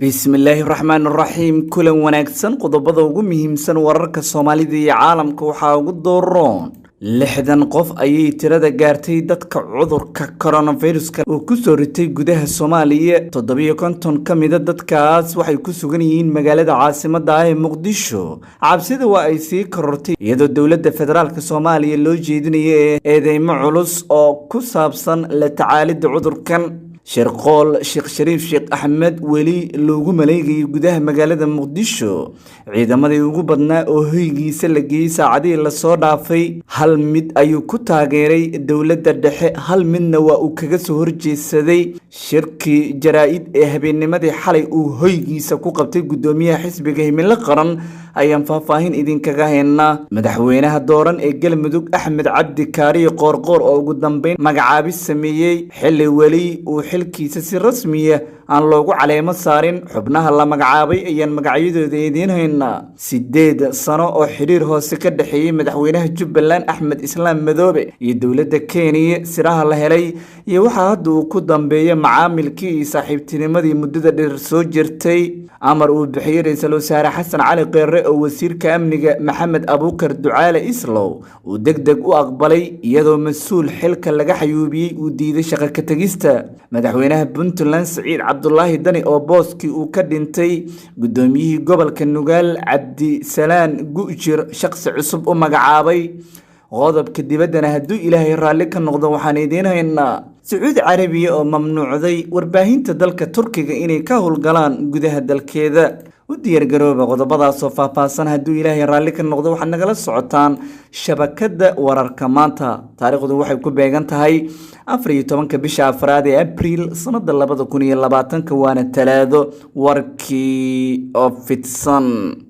Bismillaahi raxmaan raxiim. Kulan wanaagsan. Qodobada ugu muhiimsan wararka Soomaalida iyo caalamka waxaa ugu dooroon: 60 qof ayay tirada gaartay dadka cudurka coronaviruska uu kusoo ritay gudaha Soomaaliya. 57 ka mida dadkaas waxay ku sugan yihiin magaalada caasimada ah ee Muqdisho. Cabsida waa ay sii korortay, iyadoo dowladda federaalka Soomaaliya loo jeedinayo eedeymo culus oo ku saabsan la tacaalidda cudurkan. Shirqool Sheekh Shariif Sheekh Axmed weli loogu maleegayay gudaha magaalada Muqdisho, ciidamadii ugu badnaa oo hoygiisa la geeyey saacadihii lasoo dhaafay. Hal mid ayuu ku taageeray dowladda dhexe, hal midna waa uu kaga soo horjeedsaday. Shirkii jaraa-id ee habeennimadii xalay uu hoygiisa ku qabtay guddoomiyaha xisbiga Himilo Qaran ayaan faahfaahin idinkaga haynaa. Madaxweynaha dooran ee Galmudug, Axmed Cabdi Kaariyo Qoorqoor, oo ugu dambeyn magacaabis sameeyey xilli weli uu xilkiisa si rasmiya aan loogu caleemo saarin. Xubnaha la magacaabay ayaan magacyadooda idiin haynaa. 8 sano oo xidhiir hoose ka dhexeeyey madaxweynaha Jubbaland Axmed Islaam Madoobe iyo dowladda Kenya, siraha la helay iyo waxaa hadda uu ku dambeeya macaamilkii iyo saaxiibtinimadii muddada dheer soo jirtay. Amar uu bixiyey ra-iisul wasaare Xasan Cali Kheyre oo wasiirka amniga Maxamed Abuukar Ducaale Islow uu deg deg u aqbalay, iyadoo mas-uul xilka laga xayuubiyey uu diiday shaqo ka tegista. Madaxweynaha Puntland Siciid Cabdulaahi Dani oo booskii uu ka dhintay guddoomiyihii gobolka Nugaal Cabdisalaan Gu'jir shaqsi cusub u magacaabay. Qodobka dibaddana, hadduu Ilaahay raalli ka noqdo, waxaan idiin haynaa Sacuudi Carabiya oo mamnuucday warbaahinta dalka Turkiga inay ka howlgalaan gudaha dalkeeda. U diyaargarooba qodobadaasoo faahfaahsan hadduu Ilaahay raalli ka noqdo. Waxaad nagala socotaan shabakadda Wararka Maanta. Taariikhdu waxay ku beegan tahay 14-ka bisha afraad ee Abriil, sanada 2020-ka, waana Talaado. Warkii oo fidsan.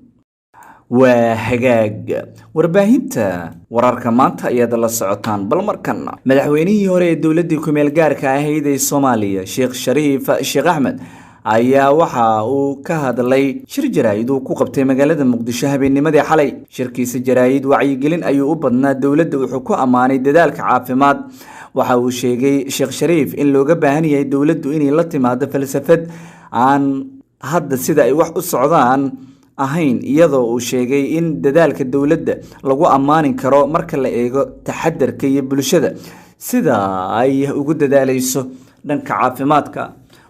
Waa hagaag, warbaahinta Wararka Maanta ayaad la socotaan. Bal markan, madaxweynihii hore ee dowladdii kumeel gaarka ahayd ee Soomaaliya, Sheekh Shariif Sheekh Axmed, ayaa waxa uu ka hadlay shir jaraa'id uu ku qabtay magaalada Muqdisho habeennimadii xalay. Shirkiisa jaraa'id wacyigelin ayuu u badnaa. Dowladda wuxuu ku ammaanay dadaalka caafimaad. Waxa uu sheegay Sheekh Shariif in looga baahan yahay dowladdu inay la timaado falsafad aan hadda sida ay wax u socdaan ahayn, iyadoo uu sheegay in dadaalka dowladda lagu ammaani karo marka la eego taxadarka iyo bulshada sida ay ugu dadaalayso dhanka caafimaadka.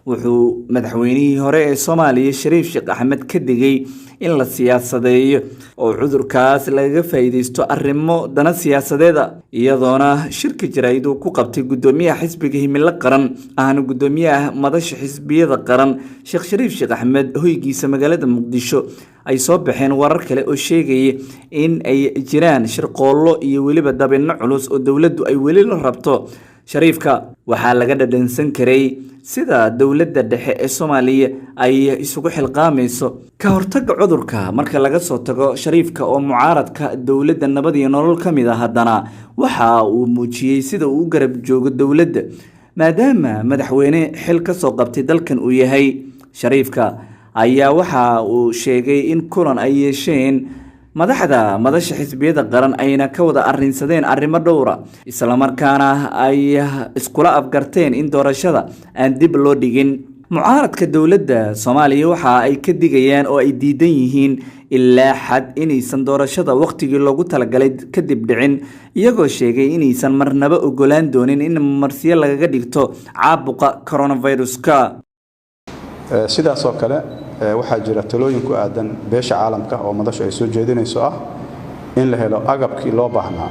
Wuxuu madaxweynihii hore ee Soomaaliya Shariif Sheekh Axmed ka digay in la siyaasadeeyo oo cudurkaas lagaga faa'iideysto arrimo dana siyaasadeeda, iyadoona shirka jaraa'id uu ku qabtay guddoomiyaha xisbiga Himilo Qaran, ahna guddoomiyaha Madasha Xisbiyada Qaran, Sheekh Shariif Sheekh Axmed, hoygiisa magaalada Muqdisho, ay soo baxeen warar kale oo sheegaya in ay jiraan shirqoollo iyo weliba dabinno culus oo dowladdu ay weli la rabto Shariifka. Waxaa laga dhadhansan karay sida dowladda dhexe ee Soomaaliya ay isugu xilqaamayso ka hortagga cudurka. Marka laga soo tago Shariifka oo mucaaradka dowladda Nabad iyo Nolol ka mid a, haddana waxa uu muujiyey sida uu u garab joogo dowladda, maadaama madaxweyne xil ka soo qabtay dalkan uu yahay. Shariifka ayaa waxa uu sheegay in kulan ay yeesheen madaxda Madasha Xisbiyada Qaran ayna ka wada arrinsadeen arrimo dhowra, islamarkaana ay iskula afgarteen in doorashada aan dib loo dhigin. Mucaaradka dowladda Soomaaliya waxa ay ka digayaan oo ay diidan yihiin ilaa xad inaysan doorashada wakhtigii loogu talagalay kadib dhicin, iyagoo sheegay inaysan marnaba ogolaan doonin in marsiyo lagaga dhigto caabuqa coronaviruska. Sidaas oo kale, waxaa jira talooyin ku aadan beesha caalamka oo madashu ay soo jeedinayso, ah in la helo agabkii loo baahnaa,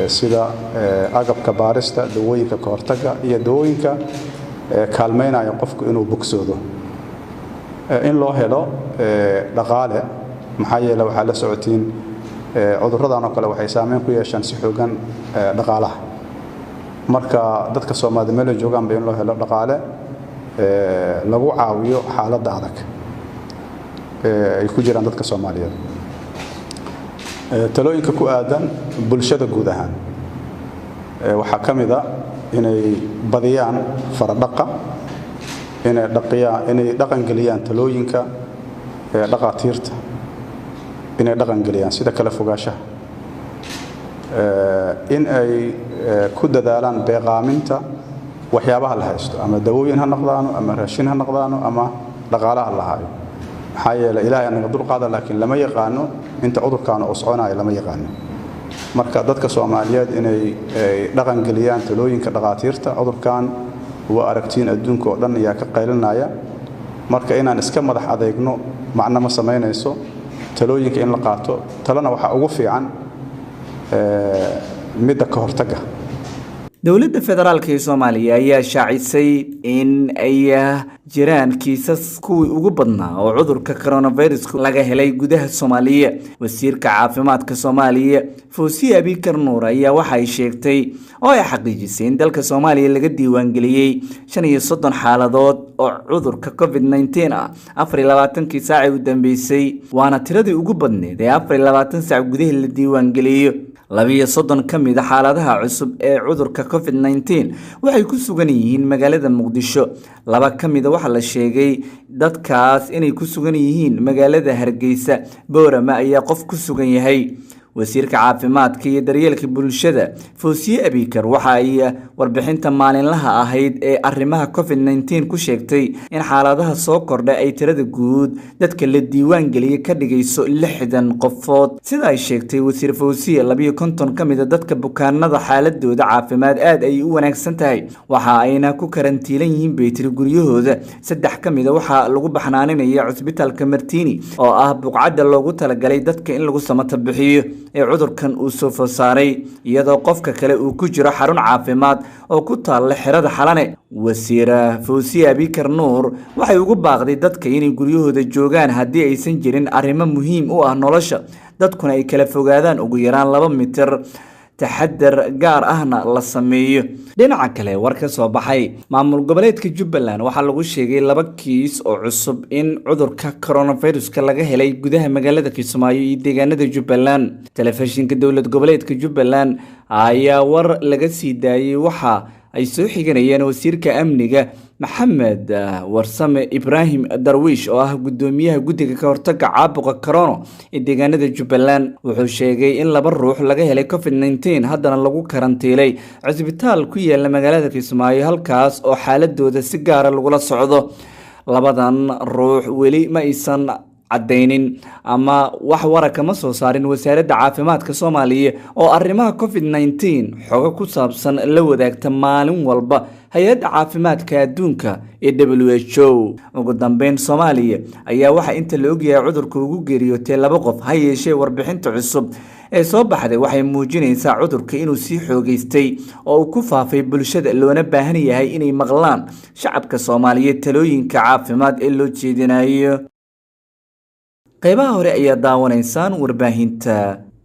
sida agabka baarista, dawooyinka kahortagga iyo dawooyinka kaalmaynaya qofku inuu bogsoodo, in loo helo dhaqaale, maxaa yeele waxaa la socotiin cudurradan oo kale waxay saameyn ku yeeshaan si xoogan dhaqaalaha. Marka dadka Soomaalida meel ay joogaanba in loo helo dhaqaale lagu caawiyo xaaladda adag ay ku jiraan dadka Soomaaliyeed. Talooyinka ku aadan bulshada guud ahaan waxaa ka mid a inay badiyaan faradhaqa, inay dhaqiyaan, inay dhaqangeliyaan talooyinka dhaqaatiirta, inay dhaqangeliyaan sida kala fogaanshaha, in ay ku dadaalaan beeqaaminta waxyaabaha la haysto, ama dawooyin ha noqdaano ama raashin ha noqdaano ama dhaqaalaha la hayo. Maxaa yeelay Ilaahay naga dulqaada, laakiin lama yaqaano inta cudurkan uu soconayo, lama yaqaano. Marka dadka Soomaaliyeed inay dhaqan geliyaan talooyinka dhaqaatiirta. Cudurkan waa aragtiin, adduunka oo dhan ayaa ka qaylinaya. Marka inaan iska madax adeegno macno ma samaynayso. Talooyinka in la qaato, talena waxaa ugu fiican midda ka hortagga. Dowladda federaalka ee Soomaaliya ayaa shaacisay in ay jiraan kiisas kuwii ugu badnaa oo cudurka coronavirus laga helay gudaha Soomaaliya. Wasiirka caafimaadka Soomaaliya Fawsiye Abikar Nuur ayaa waxa ay sheegtay oo ay xaqiijisay in dalka Soomaaliya laga diiwaangeliyey 35 xaaladood oo cudurka COVID-19 ah 24kii saacii u dambeysay, waana tiradii ugu badneed ee 24 saac gudaha la diiwaangeliyo. 32 ka mid a xaaladaha cusub ee cudurka COVID-19 waxay ku sugan yihiin magaalada Muqdisho. 2 ka mid a waxaa la sheegay dadkaas inay ku sugan yihiin magaalada Hargeysa. Boorama ayaa qof ku sugan yahay. Wasiirka caafimaadka iyo daryeelka bulshada Fawsiye Abikar waxa ay warbixinta maalinlaha ahayd ee arrimaha COVID-19 ku sheegtay in xaaladaha soo kordhay ay tirada guud dadka la diiwaan geliyey ka dhigayso 60 qofood. Sida ay sheegtay wasiir Fawsiye, 52 ka mid a dadka bukaanada xaaladooda caafimaad aad ay u wanaagsan tahay, waxa ayna ku karantiilan yihiin, bay tiri, guryahooda. 3 ka mid a waxaa lagu baxnaaninaya cusbitaalka Martini oo ah buqcadda loogu talagalay dadka in lagu samata bixiyo ee cudurkan uu soo food saaray, iyadoo qofka kale uu ku jiro xarun caafimaad oo ku taalla xerada Xalane. Wasiir Fawsiye Abikar Nuur waxay ugu baaqday dadka inay guryahooda joogaan haddii aysan jirin arrimo muhiim u ah nolosha, dadkuna ay kala fogaadaan ugu yaraan 2 mitir, taxadar gaar ahna la sameeyo. Dhinaca kale, war ka soo baxay maamul goboleedka Jubbaland waxaa lagu sheegay 2 kiis oo cusub in cudurka coronaviruska laga helay gudaha magaalada Kismaayo iyo deegaanada Jubbaland. Telefishinka dowlad goboleedka Jubbaland ayaa war laga sii daayey waxa ay soo xiganayeen wasiirka amniga Maxamed Warsame Ibraahim Darwiish oo ah gudoomiyaha guddiga ka hortagga caabuqa corona ee deegaanada Jubbaland. Wuxuu sheegay in 2 ruux laga helay COVID-19, haddana lagu karantiilay cisbitaal ku yaala magaalada Kismaayo, halkaas oo xaaladooda si gaara lagula socdo. Labadan ruux weli ma aysan caddaynin ama wax wara kama soo saarin wasaaradda caafimaadka Soomaaliya oo arrimaha COVID-19 xogo ku saabsan la wadaagta maalin walba hay-adda caafimaadka adduunka ee WHO. Ugu dambeyn, Soomaaliya ayaa waxaa inta la ogyahay cudurka ugu geeriyootay 2 qof. Ha yeeshee warbixinta cusub ee soo baxday waxay muujinaysaa cudurka inuu sii xoogeystay oo uu ku faafay bulshada, loona baahan yahay inay maqlaan shacabka Soomaaliyeed talooyinka caafimaad ee loo jeedinayo. Qaybaha hore ayaa daawanaysaan warbaahinta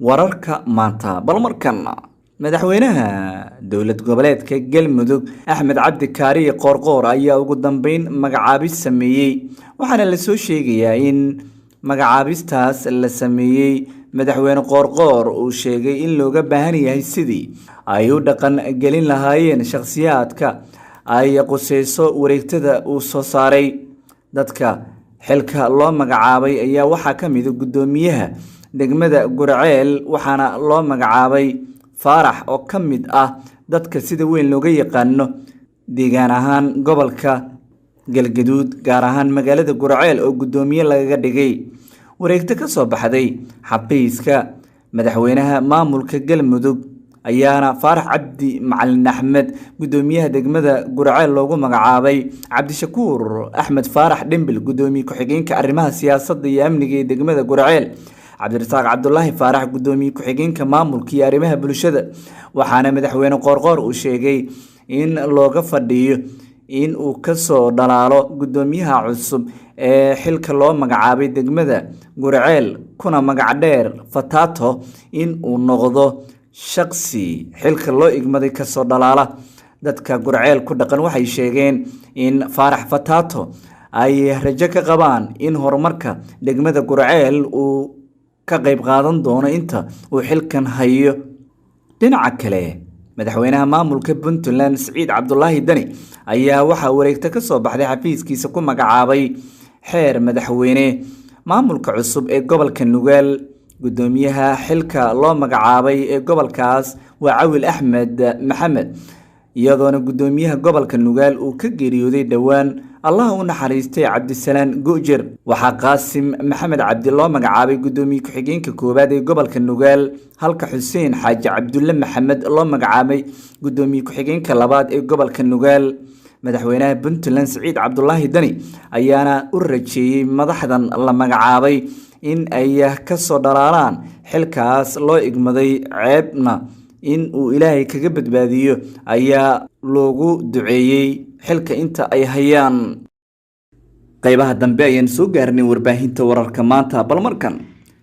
wararka maanta. Bal markan, madaxweynaha dowlad goboleedka Galmudug Axmed Cabdi Kaariye Qoorqoor ayaa ugu dambeyn magacaabis sameeyey, waxaana lasoo sheegayaa in magacaabistaas la sameeyey madaxweyne Qoorqoor uu sheegay in looga baahan yahay sidii ay u dhaqan gelin lahaayeen shakhsiyaadka ay quseyso wareegtada uu soo saaray. Dadka xilka loo magacaabay ayaa waxaa ka mid ah guddoomiyaha degmada Gurceel, waxaana loo magacaabay Faarax oo ka mid ah dadka sida weyn looga yaqaano deegaan ahaan gobolka Galgaduud, gaar ahaan magaalada Gurceel oo guddoomiye lagaga dhigay. Wareegto ka soo baxday xafiiska madaxweynaha maamulka Galmudug ayaana Faarax Cabdi Macalin Axmed guddoomiyaha degmada Gurceel loogu magacaabay, Cabdishakuur Axmed Faarax Dhimbil guddoomiye ku-xigeenka arrimaha siyaasadda iyo amniga ee degmada Gurceel, Cabdirasaaq Cabdulaahi Faarax guddoomiye ku-xigeenka maamulka iyo arrimaha bulshada. Waxaana madaxweyne Qoorqoor uu sheegay in looga fadhiyo in uu ka soo dhalaalo guddoomiyaha cusub ee xilka loo magacaabay degmada Gurceel kuna magac dheer Fatato in uu noqdo shaqsi xilka loo igmaday kasoo dhalaala. Dadka Gurceel ku dhaqan waxay sheegeen in Faarax Fatato ay rajo ka qabaan in horumarka degmada Gurceel uu ka qayb qaadan doono inta uu xilkan hayo. Dhinaca kale, madaxweynaha maamulka Puntland Siciid Cabdulaahi Dani ayaa waxaa wareegto ka soo baxday xafiiskiisa ku magacaabay xeer madaxweyne maamulka cusub ee gobolka Nugaal. Guddoomiyaha xilka loo magacaabay ee gobolkaas waa Cawil Axmed Maxamed. iyadoona guddoomiyaha gobolka Nugaal uu ka geeriyooday dhowaan Allaha u naxariistay Cabdisalaan Go'jer. Waxaa Qaasim Maxamed Cabdi loo magacaabay guddoomiye ku-xigeenka koowaad ee gobolka Nugaal, halka Xuseen Xaaji Cabdulle Maxamed loo magacaabay guddoomiye ku-xigeenka labaad ee gobolka Nugaal. Madaxweynaha Puntland Siciid Cabdulaahi Dani ayaana u rajeeyey madaxdan la magacaabay in ay ka soo dhalaalaan xilkaas loo igmaday, ceebna in uu Ilaahay kaga badbaadiyo ayaa loogu duceeyey xilka inta ay hayaan. Qaybaha dambe ayaan soo gaarnay warbaahinta wararka maanta. Bal markan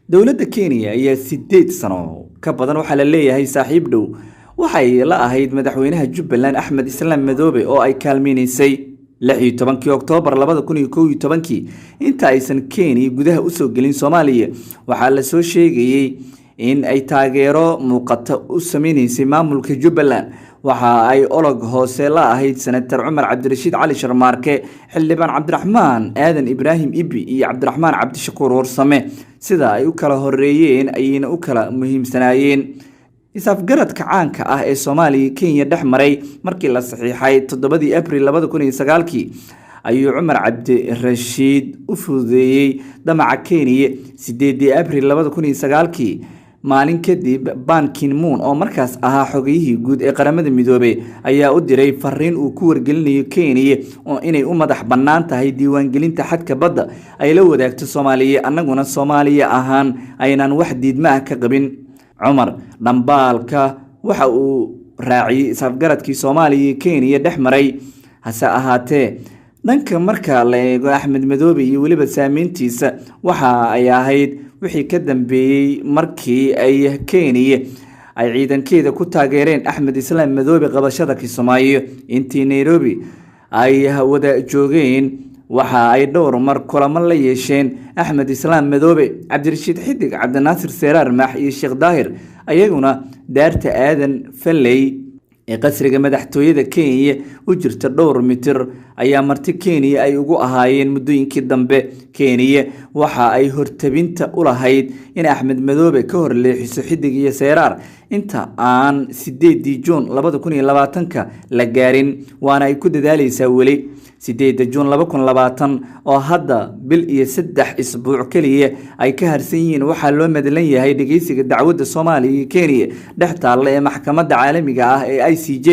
dowladda Kenya ayaa 8 sano ka badan waxaa la leeyahay saaxiib dhow waxay la ahayd madaxweynaha Jubbaland Axmed Islaam Madoobe oo ay kaalmeynaysay 16 Oktoobar 2011. Inta aysan Kenya gudaha usoo gelin Soomaaliya, waxaa la soo sheegayey in ay taageero muuqata u sameynaysay maamulka Jubbaland. Waxa ay olog hoose la ahayd Senator Cumar Cabdirashiid Cali Sharmaarke, Xildhibaan Cabdiraxmaan Aadan Ibraahim Ibi iyo Cabdiraxmaan Cabdishakuur Warsame. Sida ay u kala horeeyeen ayayna u kala muhiimsanaayeen. Is-afgaradka caanka ah ee Soomaaliya Kenya dhex maray markii la saxiixay 7 Abriil 2009 ayuu Cumar Cabdirashiid u fududeeyey damaca Kenya. 8 Abriil 2009, maalin kadib, Ban Ki-moon oo markaas ahaa xogiyihii guud ee Qaramada Midoobay ayaa u diray fariin uu ku wargelinayo Kenya oo inay u madax bannaan tahay diiwaangelinta xadka badda ay la wadaagto Soomaaliya, annaguna Soomaaliya ahaan aynaan wax diidma ah ka qabin. Cumar dhambaalka waxa uu raaciyey is-afgaradkii Soomaaliya iyo Kenya dhex maray. Hase ahaatee, dhanka marka la eego Axmed Madoobe iyo weliba saameyntiisa, waxa ay ahayd wixii ka dambeeyey markii ay Kenya ay ciidankeeda ku taageereen Axmed Islaam Madoobe qabashada Kismaayo. Intii Nairobi ay wada joogeen, waxa ay dhowr mar kulamo la yeesheen Axmed Islaam Madoobe, Cabdirashiid Xidig, Cabdinaasir Seeraar Maax iyo Sheekh Daahir, ayaguna daarta Aadan Falley ee qasriga madaxtooyada Kenya u jirta dhowr mitir ayaa marti Kenya ay ugu ahaayeen muddooyinkii dambe. Kenya waxa ay hortabinta u lahayd in Axmed Madoobe ka hor leexiso Xidig iyo Seeraar inta aan 8 Juun 2020 la gaarin, waana ay ku dadaaleysaa weli. 8 Juun 2020 oo hadda bil iyo 3 isbuuc keliya ay ka harsan yihiin, waxaa loo madlan yahay dhegeysiga dacwadda Soomaaliya iyo Kenya dhex taalla ee maxkamadda caalamiga ah ee ICJ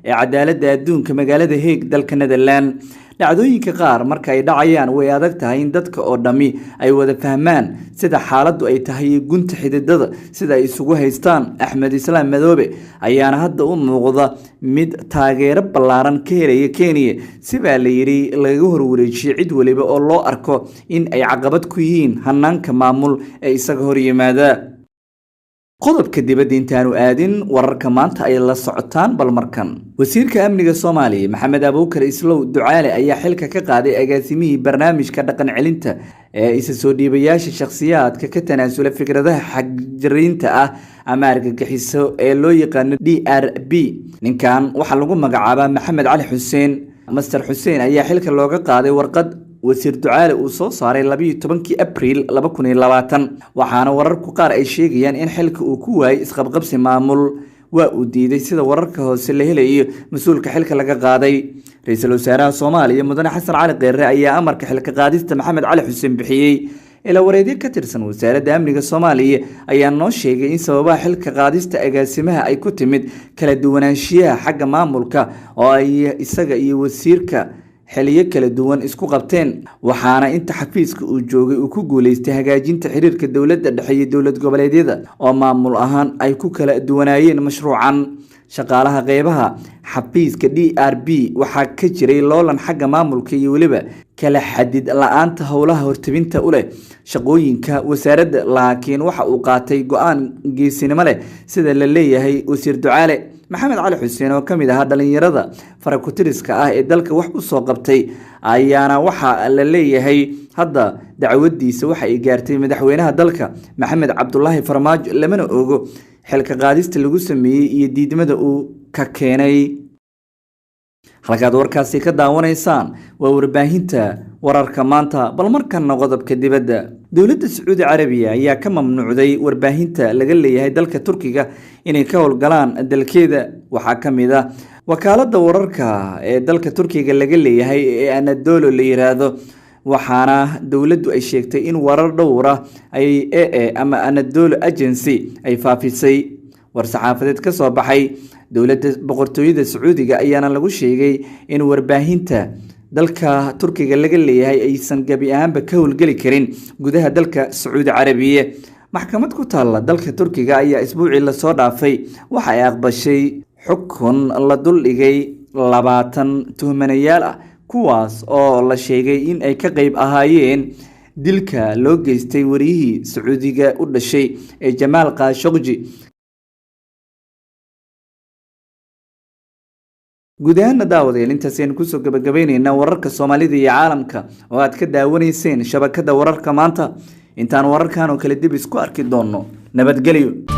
ee cadaaladda adduunka magaalada Hague, dalka Netherland. Dhacdooyinka qaar marka ay dhacayaan way adag tahay in dadka oo dhammi ay wada fahmaan sida xaaladdu ay tahay iyo gunta xididada sida ay isugu haystaan. Axmed Islaam Madoobe ayaana hadda u muuqda mid taageero ballaaran ka helaya Kenya, sibaa la yidhi lagaga horwareejiyey cid waliba oo loo arko in ay caqabad ku yihiin hanaanka maamul ee isaga hor yimaada. Qodobka dibadda intaanu aadin, wararka maanta ay la socotaan. Bal markan wasiirka amniga Soomaaliya Maxamed Abuukar Islow Ducaale ayaa xilka ka qaaday agaasimihii barnaamijka dhaqan celinta ee isa soo dhiibayaasha shakhsiyaadka ka tanaasula fikradaha xagjiriinta ah ama argagixiso ee loo yaqaano DRB. Ninkan waxaa lagu magacaabaa Maxamed Cali Xuseen. Master Xuseen ayaa xilka looga qaaday warqad wasiir Ducaale uu soo saaray 12 Abriil 2020, waxaana wararku qaar ay sheegayaan in xilka uu ku waayay isqabqabsi maamul. Waa uu diiday sida wararka hoose la helayo mas-uulka xilka laga qaaday. Ra-iisul wasaaraha Soomaaliya Mudane Xasan Cali Kheyre ayaa amarka xilka qaadista Maxamed Cali Xuseen bixiyey. Ila wareedyo ka tirsan wasaaradda amniga Soomaaliya ayaa noo sheegay in sababaha xilka qaadista agaasimaha ay ku timid kala duwanaanshiyaha xagga maamulka oo ay isaga iyo wasiirka xiliyo kala duwan isku qabteen, waxaana inta xafiiska uu joogay uu ku guuleystay hagaajinta xiriirka dowladda dhexe iyo dowlad goboleedyada oo maamul ahaan ay ku kala duwanaayeen mashruucan. Shaqaalaha qeybaha xafiiska DRB waxaa ka jiray loolan xagga maamulka iyo weliba kala xadid la-aanta howlaha hortabinta u leh shaqooyinka wasaaradda, laakiin waxa uu qaatay go-aan geesinimo leh sida la leeyahay wasiir Ducaale. Maxamed Cali Xuseen oo ka mid ahaa dhalinyarada farakutiriska ah ee dalka wax u soo qabtay ayaana waxaa la leeyahay hadda dacwadiisa waxa ay gaartay madaxweynaha dalka Maxamed Cabdulaahi Farmaajo, lamana ogo xilka qaadista lagu sameeyey iyo diidmada uu ka keenay. Halkaad warkaasi ka daawanaysaan waa warbaahinta wararka maanta. Bal markana qodobka dibadda, dowladda Sacuudi Carabiya ayaa ka mamnuucday warbaahinta laga leeyahay dalka Turkiga inay ka howlgalaan dalkeeda. Waxaa ka mid ah Wakaaladda wararka ee dalka Turkiga laga leeyahay ee Anadolu la yiraahdo, waxaana dowladdu ay sheegtay in warar dhowr ah ay AA ama Anadolu Agency ay faafisay. War-saxaafadeed ka soo baxay dowladda Boqortooyada Sacuudiga ayaana lagu sheegay in warbaahinta dalka Turkiga laga leeyahay aysan gebi ahaanba ka howlgeli karin gudaha dalka Sacuudi Carabiya. Maxkamad ku taalla dalka Turkiga ayaa isbuucii lasoo dhaafay waxa ay aqbashay xukun la duldhigay 20 tuhmanayaal ah, kuwaas oo la sheegay in ay ka qeyb ahaayeen dilka loo geystay wariyihii Sacuudiga u dhashay ee Jamaal Khashoggi. Guud ahaana daawadayaal, intaas aynu kusoo gabagabayneynaa wararka Soomaalida iyo caalamka oo aad ka daawanayseen shabakada Wararka Maanta. Intaan wararkan oo kale dib isku arki doonno, nabadgelyo.